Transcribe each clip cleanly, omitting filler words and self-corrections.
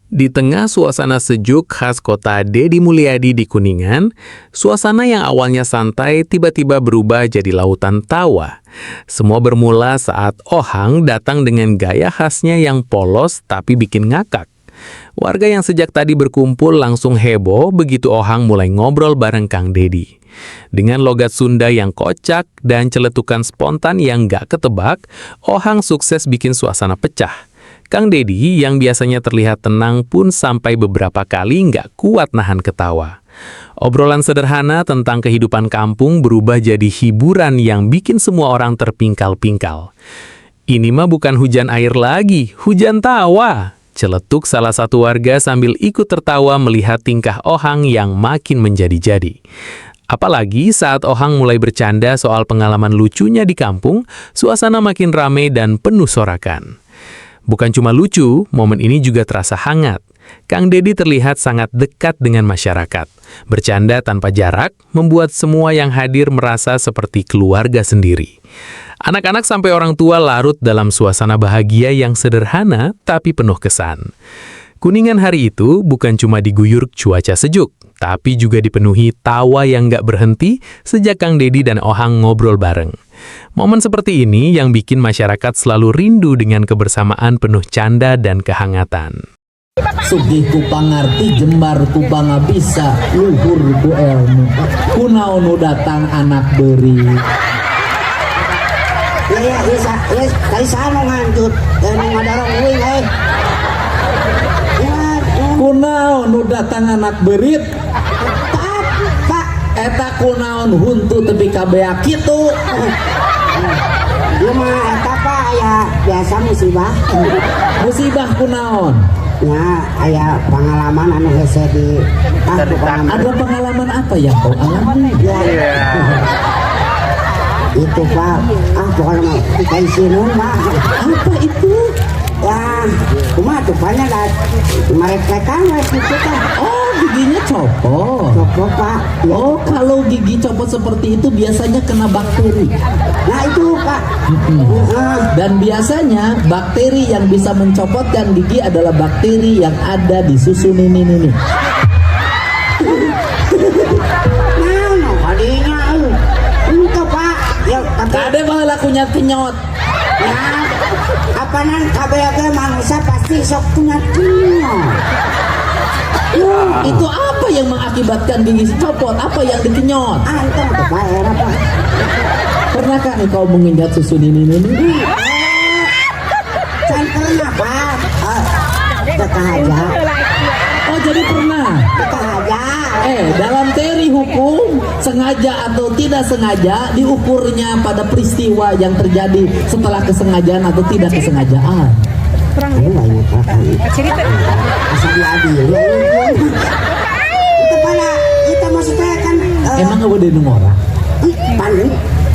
Di tengah suasana sejuk khas kota Dedi Mulyadi di Kuningan, suasana yang awalnya santai tiba-tiba berubah jadi lautan tawa. Semua bermula saat Ohang datang dengan gaya khasnya yang polos tapi bikin ngakak. Warga yang sejak tadi berkumpul langsung heboh begitu Ohang mulai ngobrol bareng Kang Dedi. Dengan logat Sunda yang kocak dan celetukan spontan yang gak ketebak, Ohang sukses bikin suasana pecah. Kang Dedi yang biasanya terlihat tenang pun sampai beberapa kali nggak kuat nahan ketawa. Obrolan sederhana tentang kehidupan kampung berubah jadi hiburan yang bikin semua orang terpingkal-pingkal. "Ini mah bukan hujan air lagi, hujan tawa," celetuk salah satu warga sambil ikut tertawa melihat tingkah Ohang yang makin menjadi-jadi. Apalagi saat Ohang mulai bercanda soal pengalaman lucunya di kampung, suasana makin rame dan penuh sorakan. Bukan cuma lucu, momen ini juga terasa hangat. Kang Dedi terlihat sangat dekat dengan masyarakat. Bercanda tanpa jarak, membuat semua yang hadir merasa seperti keluarga sendiri. Anak-anak sampai orang tua larut dalam suasana bahagia yang sederhana tapi penuh kesan. Kuningan hari itu bukan cuma diguyur cuaca sejuk, tapi juga dipenuhi tawa yang gak berhenti sejak Kang Dedi dan Ohang ngobrol bareng. Momen seperti ini yang bikin masyarakat selalu rindu dengan kebersamaan penuh canda dan kehangatan. Sugih ku pangarti, jembar ku pangabisa, luhur ku elmu. Kunaon nu datang anak beurit? Ya, tadi saya mau nganjut dan mau ngadorong uing, eh. Ya. Kunaon nu datang anak beurit? Pak, Pak. Eta kunaon huntu tepi ka beak kitu? Ieu mah eta, Pak, aya biasa musibah. Musibah kunaon? Ya, aya pengalaman anu hese di pokokna mah. Ada pengalaman apa yang kau alami? Ya. Itu, Pak, pokoknya mah dikaisinun, Pak. Apa itu? Ya, kumaha tuh, Pak, nya da marek-rekan we kitu tah. Oh, giginya copot. Copot, Pak. Ya. Oh, kalau gigi copot seperti itu biasanya kena bakteri. Nah, itu, Pak. Heeh. Dan biasanya bakteri yang bisa mencopotkan gigi adalah bakteri yang ada di susu nini nini. Nah, no, kadinya euy. Henteu, Pak. Ya, tapi Kade baheula kunyat kenyot. Ya, apanan kabeh manusia pasti sok punya kenyot. Itu apa yang mengakibatkan gigi copot? Apa yang dikenyot? Ah, itu mah teu bae era, Pak. Pernahkah engkau menginjak susu nini nini? Can pernah, Pak. Ah, teu kahaja. Oh, jadi pernah. Teu kahaja. Eh, dalam teori hukum, sengaja atau tidak sengaja diukurnya pada peristiwa yang terjadi setelah kesengajaan atau tidak kesengajaan. Aduh, banyak, Pak. Cerita. Asa diadili. Itu pada itu maksudnya kan Emang euweuh deui nu ngora? Pan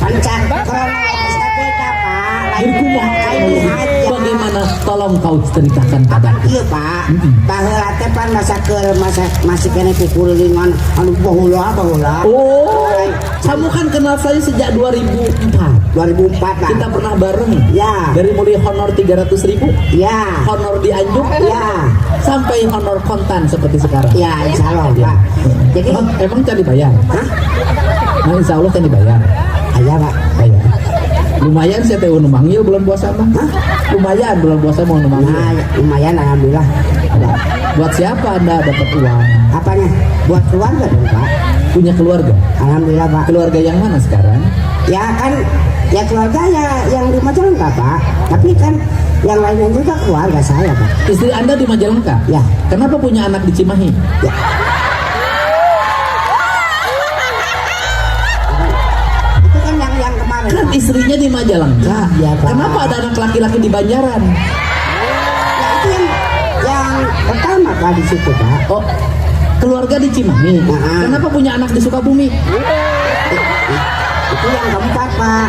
panca kronologis beda, Pak. Lain Jadi kumaha? Lain dihaja. Bagaimana? Tolong kau ceritakan padaku. Iya, Pak, baheula teh pan masa ke masa masih keneh kukulilingan anu baheula baheula. Oh, kamu kan kenal saya sejak 2004. 2004, Pak. Kita pernah bareng. Ya. Dari mulai honor 300 ribu, Ya. honor di Anjuk, Ya. sampai honor kontan seperti sekarang. Ya, insya Allah, Pak. Jadi Emang can dibayar? Hah? Nah, insya Allah can dibayar. Aya, Pak. Bayar. Lumayan saya teh nu manggil bulan puasa mah. Hah? Lumayan bulan puasa mau nu manggil. Nah, lumayan, alhamdulillah. Ada. Buat siapa Anda dapat uang? Apanya? Buat keluarga dong, Pak. Punya keluarga? Alhamdulillah, Pak. Keluarga yang mana sekarang? Ya kan, ya keluarga ya yang di Majalengka, Pak. Tapi kan yang lainnya juga keluarga saya, Pak. Istri Anda di Majalengka? Ya. Kenapa punya anak di Cimahi? Ya. Itu kan yang kemarin. Kan Pak. Istrinya di Majalengka. Iya, Pak. Kenapa ada anak laki-laki di Banjaran? Ya, itu yang pertama, Pak, di situ, Pak. Oh, keluarga di Cimahi. Nah. Kenapa punya anak di Sukabumi? Itu yang keempat, Pak.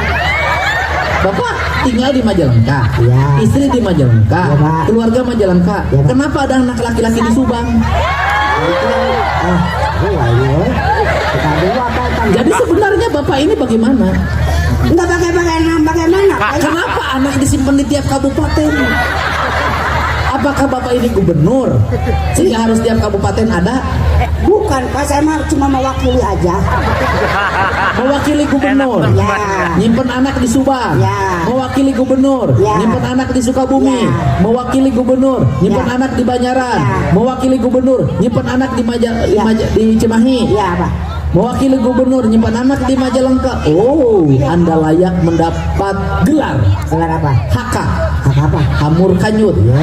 Bapak tinggal di Majalengka. Iya. Istri di Majalengka. Iya, Pak. Keluarga Majalengka. Iya, Pak. Kenapa ada anak laki-laki di Subang? Itu yang wah, ini, oh. Kita dua, Pak. Kan. Jadi sebenarnya Bapak ini bagaimana? Enggak, bagaimana, bagaimana, Pak? Kenapa anak disimpan di tiap kabupaten? Apakah Bapak ini gubernur sehingga harus tiap kabupaten ada? Bukan, Pak, saya mah cuma mewakili aja. Mewakili gubernur. Ya. Nyimpen anak di Subang. Ya. Mewakili gubernur. Ya. Nyimpen anak di Sukabumi. Ya. Mewakili gubernur. Nyimpen Ya. anak di Banjaran. Ya. Mewakili gubernur. Nyimpen anak di Maja, di Ya. di Cimahi. Iya, Pak. Mewakili gubernur, nyimpen anak di Majalengka. Oh, Anda layak mendapat gelar Gelar apa? HK. Hak apa? Hamur Kanyut. Ya.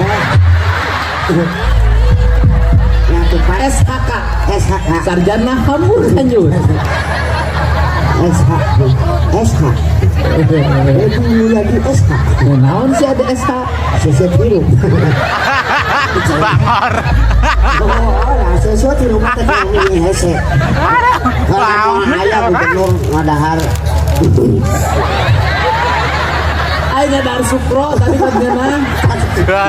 Ya tuh, Pak. SHK. SHK. Sarjana Hamur Kanyut. SH. SH. Dedi Mulyadi SH. Nah, naon sih ada SH? Sesuatu hirup. Bangor. Oh, nah, sesuatu hirup teh ini hese. Kalau aya gubernur ngadahar. Aing ngadahar sukro tadi kan ngeunah.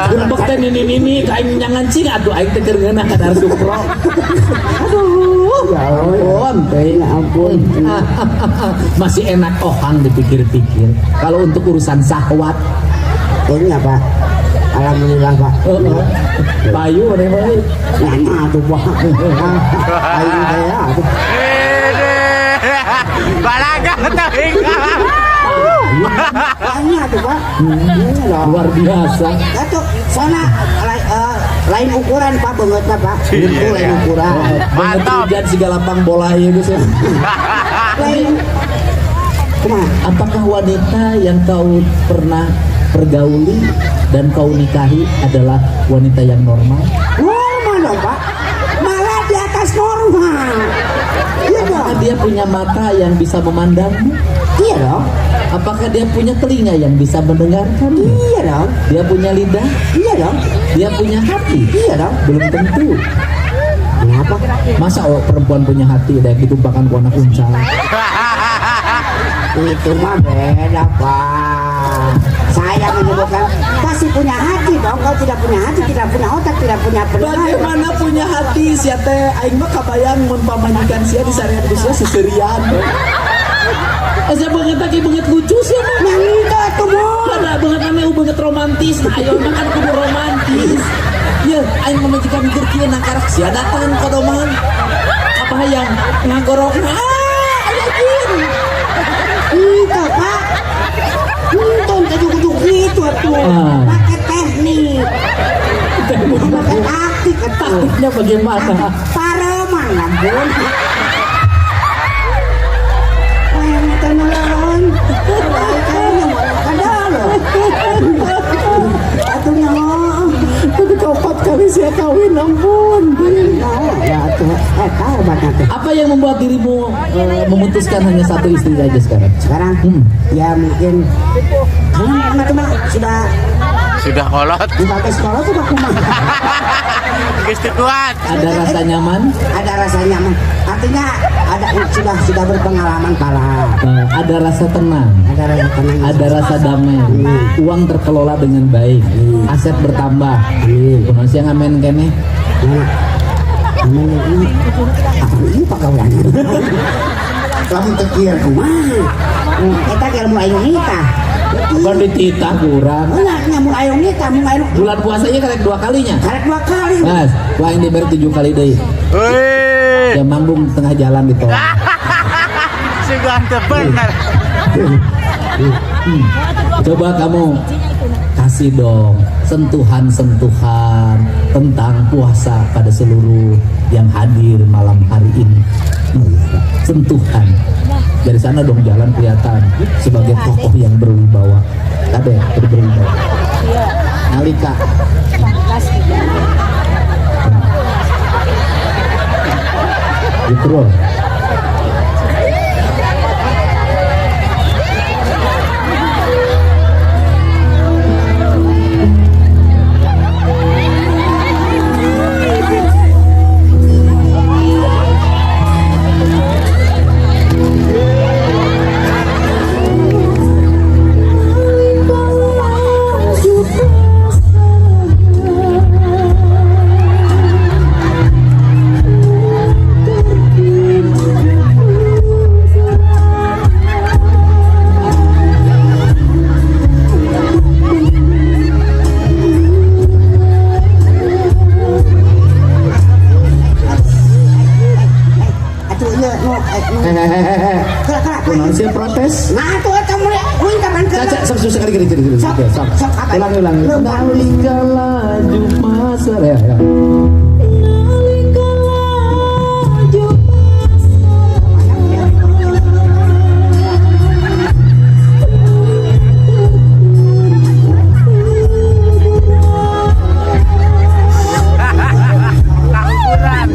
Gerbek teh nini-nini ka aing nyangan cing aduh aing teh keur ngeunah kadahar sukro. Aduh, Ya Allah. ampun teh. Ya ampun. Masih enak ohang dipikir-pikir. Kalau untuk urusan sahwat, Ini apa? Alhamdulillah, Pak. heeh. Payu mana bae. Nah, tuh, Pak. Aing teh ya, atuh. Balaga teuing. Tanya tuh, Pak. Iya dong. Luar biasa. Atuh, sana lain ukuran, Pak, beungeutna, Pak. Itu lain ukuran. Banget Mantap. hujan siga lapang bola ieu geus ya. Lain kumaha? Apakah wanita yang kau pernah pergauli dan kau nikahi adalah wanita yang normal? Normal dong, Pak. Malah di atas normal. Iya dong. Apakah dia punya mata yang bisa memandangmu? Iya dong. Apakah dia punya telinga yang bisa mendengarkanmu? Iya dong. Dia punya lidah? Iya dong. Dia punya hati? Iya dong. Belum tentu. Kenapa? Masa oh, perempuan punya hati dan ditumpahkan ku anak uncal? Itu mah beda, Pak. Saya menyebutkan pasti punya hati dong. Kalau tidak punya hati, tidak punya otak, tidak punya pendengar. Bagaimana punya hati sia teh aing mah kabayang mun pamajikan sia disarean ku sia seserian. Asa beungeut lagi beungeut lucu sia mah. Yang itu tuh, Bu. Ada beungeut aneh beungeut romantis. Nah, ayo mah kan kudu romantis. Ya, aing pamajikan keur kieu nangkarak sia datang kodoman. Kabayang ngagorok. Ah, aya jin. Itu, Pak. Itu kudu-kudu gitu tuh. Ah. Pakai teknik. Pakai taktik atuh. Taktiknya bagaimana? Pareman ampun. Wah, teh nelawan. Atuh nyaho. Tapi kaopat kali sia kawin, ampun. Nyaho ya atuh. Eta obatna teh. Apa yang membuat dirimu memutuskan hanya satu istri saja sekarang? Sekarang ya mungkin karena teman sudah Sudah kolot. dipakai sekolah sudah kumaha. Geus teu kuat. Ada rasa nyaman, Ada rasa nyaman. Artinya ada sudah berpengalaman pala. Ada rasa tenang, Ada rasa tenang. ada rasa damai, uang terkelola dengan baik, aset bertambah. Amin. Kunaon sia ngamen keneh? Mana? Mana ini? Apa ini pagawean? Lamun teu kieu kumaha? Eta ge mun ayeuna nitah. Bukan dititah kurang. Enggak, nya mun ayeuna nitah, mun ayeuna Bulan puasanya karek dua kalinya. karek dua kali. Mas, wah ini diberi 7 kali deui. Wih. Ya manggung di tengah jalan di tol. Sugan teu bener. Coba kamu kasih dong sentuhan-sentuhan tentang puasa pada seluruh yang hadir malam hari ini. Sentuhan. Dari sana dong jalan kelihatan sebagai tokoh yang berwibawa. Kade berwibawa. Nalika. Gitu. Hehehe. Kela kela. Kunaon sih protes? Nah, tuh eta mulai minta kan ke. Caca, sok sok sekali gini gini gini. Sok, Oke, sok. sok, apa? Ulang ulang. Lempar. Nalika laju pasar ya. Ya. Nalika laju pasar. Kakuburan.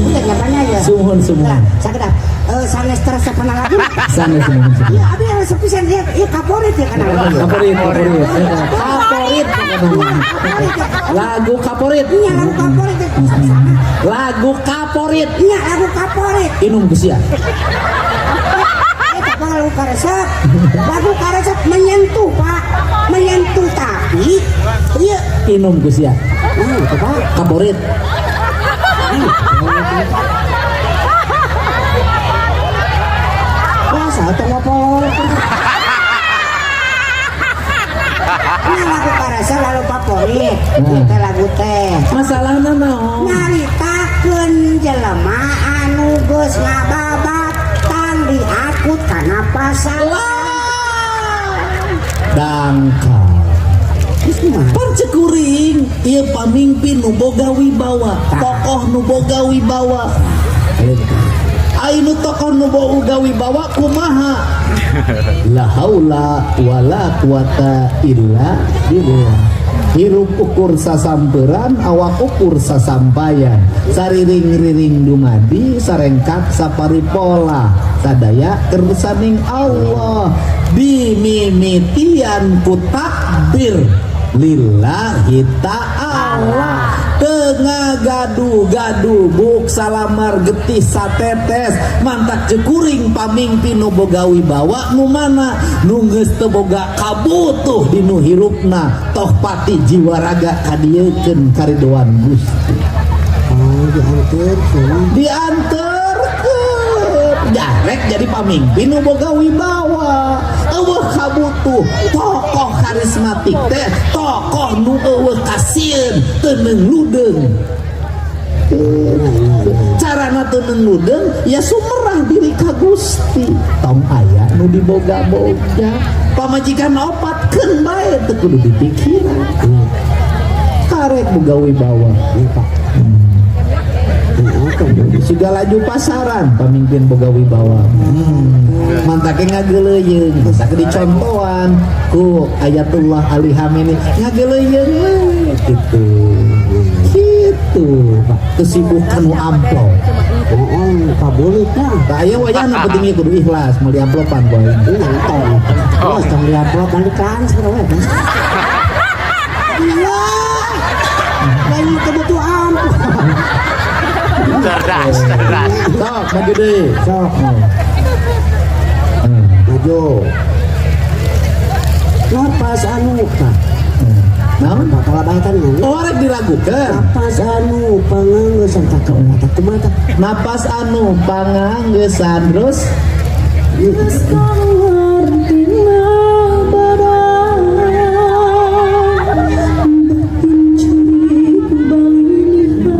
Udah nyapanya ya. Sumuhun sumuhun. Nah, sakedap. Eh, sanes terasa pernah lagi. Sanes sumuhun sumuhun. Iya, abi resep pisan dia, iya kaporit ya kana lagu. Kaporit, kaporit. Kaporit. Kaporit ya. Lagu kaporit. Iya, lagu kaporit ya. Lagu kaporit. Iya, lagu kaporit. Inum geus ya. Eta mah lagu karesep. Lagu karesep menyentuh, Pak. Menyentuh tapi iya. Inum geus ya. Itu, Pak. Kaporit. Puasa atau apa? Nah, lagu karesep lalu favorit. Ieu teh lagu teh. Masalahna naon? Nyaritakeun jelema anu geus ngababat tang diakut kana pasal. Dangkal. Geus kumaha? Pan ceuk kuring ieu pamimpin nu boga wibawa, tokoh nu boga wibawa. Ai nu tokoh nu boga wibawa kumaha? La haula wala quwata illa billah. Hirup ukur sasamperan, awak ukur sasampayan. Sariring-riring dumadi, sarengkak saparipola. Sadaya kersaning Allah. Dimimitian ku takbir lillahi ta'ala. Tengah gaduh-gaduh buk salamar getih satetes mantak ceuk kuring pamingpin nu boga wibawa nu mana nu geus teu boga kabutuh dinu hirupna toh pati jiwa raga kadiekeun karidoan Gusti. Oh, dianterkeun. Dianterkeun jarek jadi pamimpin nu boga wibawa eueuh kabutuh tokoh karismatik teh tokoh nu eueuh kasieun teu ludeung. Carana teu ludeung ya sumerah diri ka Gusti tong aya nu diboga-boga pamajikan opat keun bae teu kudu dipikiran karek boga wibawa. Iya, Pak. Siga laju pasaran pamimpin boga wibawa. Mantake ngageuleuyeung, mantake dicontohan ku Ayatullah Ali Khamenei ngageuleuyeung we gitu. Gitu, Pak. Kesibukan nu amplop. Oh, kabulit lah. Tah aya wayahna pentingnya kudu ikhlas meuli amplopan boy. Iya, tong. Terus tong diamplop nanti transfer we. Iya. Lain kebutuhan amplop. Cerdas, cerdas. Sok maju deui. Sok. Maju. Napas anu tah. Naon? Bakal baetan nyanyi. Oh, rek diragukeun. Napas anu pangangeusan tah kumaha kumaha tah. Napas anu pangangeusan terus Geus kaluar tina badan. Batin cerik balilihan.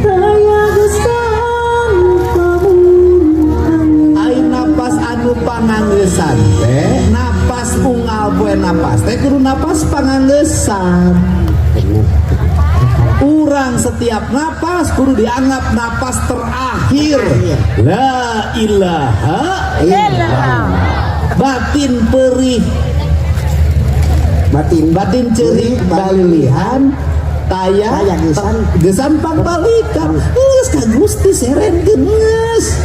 Daya gesan pamuntangan. Ai napas anu pangangeusan teh napas unggal poe napas teh kudu napas pangangeusan. Urang setiap napas kudu dianggap napas terakhir. La ilaha illallah. Batin perih, Batin batin cerik balilihan, Taya. Taya geusan. Geusan pangbalikan. Geus ka Gusti serenkeun geus.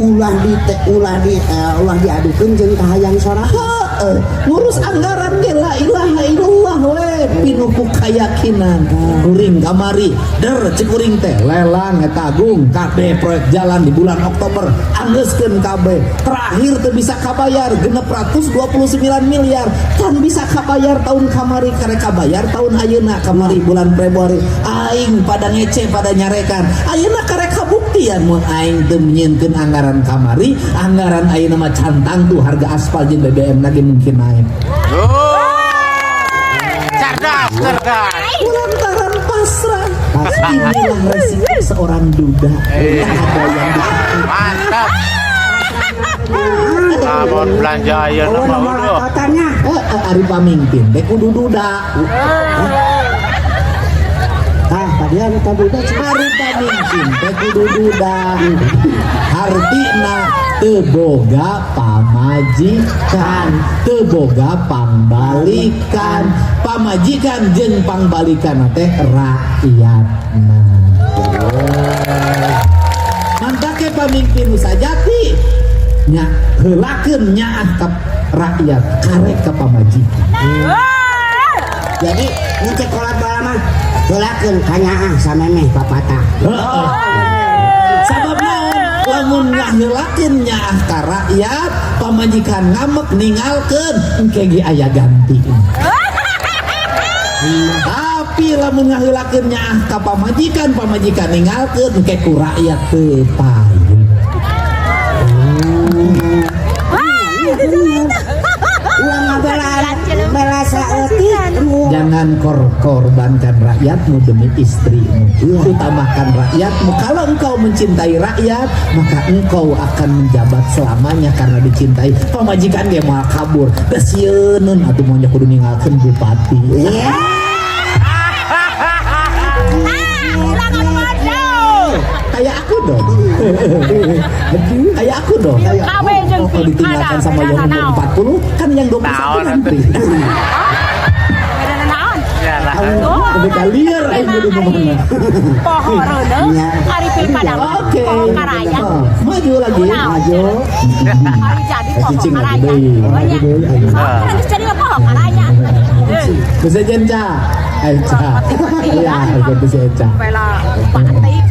Ulah diadukeun jeung kahayang sorangan. Heeh, ngurus anggaran ge la ilaha illallah we pinuh ku kayakinan. Kuring kamari der cek kuring teh lelang eta agung kabeh proyek jalan di bulan Oktober anggeuskeun kabeh. Terakhir teu bisa kabayar 629 miliar, kan bisa kabayar tahun kamari, karek kabayar tahun ayeuna kamari bulan Februari. Aing pada ngece, pada nyarekan. Ayeuna karek kabuktian mun aing teu nyieunkeun anggaran kamari, anggaran ayeuna mah cantang tuh harga aspal jeung BBM lagi mungkin naik. Oh. Cerdas, cerdas. Lantaran pasrah. Inilah resiko seorang duda, tak ada yang ditakuti. Mantap. Lamun belanja ayeuna Oh, mah nomor udah. atotannya. Eh, eh, ari pamimpin teh kudu duda. Ah, tadi anu tadi udah. Ari pamimpin teh kudu duda, hartina teu boga pamajikan, teu boga pangbalikan. Pamajikan jeung pangbalikan teh rakyatna. Mantake pamimpin nu sajati nya heulakeun nyaah ka rakyat, karek ka pamajikan. Jadi mun cek kolot bala mah heulakeun kanyaah samemeh papatah. Heeh. Sabab naon? Lamun ngaheulakeun nyaah ka rakyat, pamajikan ngamek ninggalkeun, engke ge aya ganti. Tapi lamun ngaheulakeun nyaah ka pamajikan, pamajikan ninggalkeun, engke ku rakyat teu payu. Ulah ngabelaan bela saeutik. Jangan korbankan rakyatmu demi istrimu. Utamakan rakyatmu. Kalau engkau mencintai rakyat, maka engkau akan menjabat selamanya karena dicintai. Pamajikan ge moal kabur. Da sieuneun atuh moal kudu ninggalkeun bupati. Iya. Kayak aku dong. Kayak aku dong. Kabeh jeung Oh, ditinggalkan sama yang umur 40, kan yang 21 Naon nanti. Beda naon? Ya lah. Lebih kalier aing kudu ngomongna. Poho reuneuh, ari pilkada mah Oke. poho karaya. Oh, maju lagi, maju. Ari jadi poho Cicing lagi karaya. deui. Oh nya. Sok geus jadi mah poho karaya. Bisa Ca. Ayo Ca. Iya, oke bisa Ca. Bela batik.